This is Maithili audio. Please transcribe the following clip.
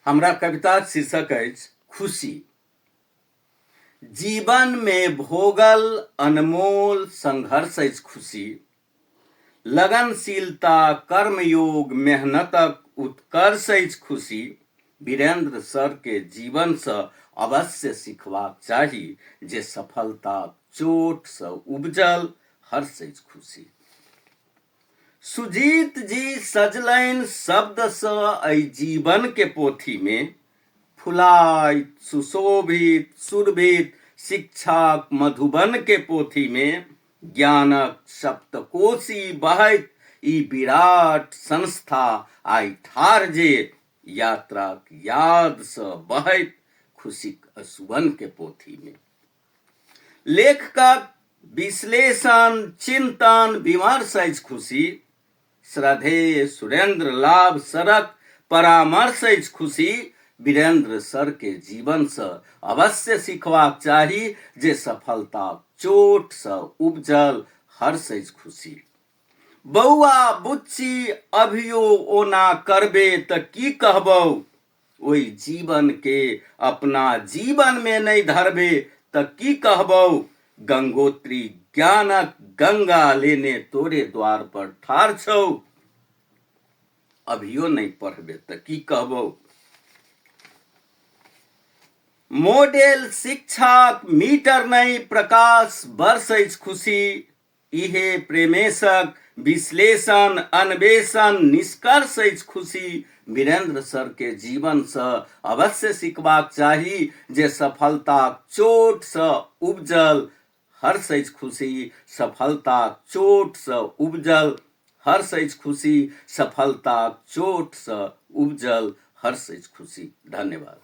हमरा कविताक शीर्षक अछि खुशी। जीवन मे भोगल अनमोल संघर्ष अछि खुशी। लगनशीलता, कर्मयोग, मेहनतक उत्कर्ष अछि खुशी। वीरेंद्र सर के जीवन सँ अवश्य सिखबाक चाही जे सफलताक चोट सँ उपजल हर्ष अछि खुशी। सुजीत जी सजलनि शब्दसँ एहि जीवन के पोथी मे फुलाइत सुशोभित सुरभित शिक्षाक मधुबन के पोथी मे ज्ञानक सप्तकोशी बहैत ई विराट संस्था आइ ठाढ़ जे यात्राक यादसँ बहैत खुशीक अशुभन के पोथी मे। लेखकक विश्लेषण, चिंतन, विमर्श अछि खुशी। श्रद्धेय सुरेंद्र लाभ सरक परामर्श अछि खुशी। वीरेंद्र सर के जीवन सँ अवश्य सिखबाक चाही जे सफलताक चोट सँ उपजल हर्ष अछि खुशी। बौआ बुच्ची अभियो ओना करबे त की कहबौ, ओहि जीवन के अपना जीवन मे नहि धरबे त की कहबौ, गंगोत्री ज्ञानक गंगा लेने तोरे द्वार पर ठाढ़ छौ, अभियो नहि पढ़बे त की कहबौ। मॉडल शिक्षाक मीटर नहि प्रकाश वर्ष अछि खुशी। इहे प्रेमेशक विश्लेषण, अन्वेषण, निष्कर्ष अछि खुशी। वीरेंद्र सर के जीवन सँ अवश्य सिखबाक चाही जे सफलताक चोट सँ उपजल हर्ष अछि खुशी। सफलताक चोट सँ उपजल हर्ष अछि खुशी। सफलताक चोट सँ उपजल हर्ष अछि खुशी। धन्यवाद।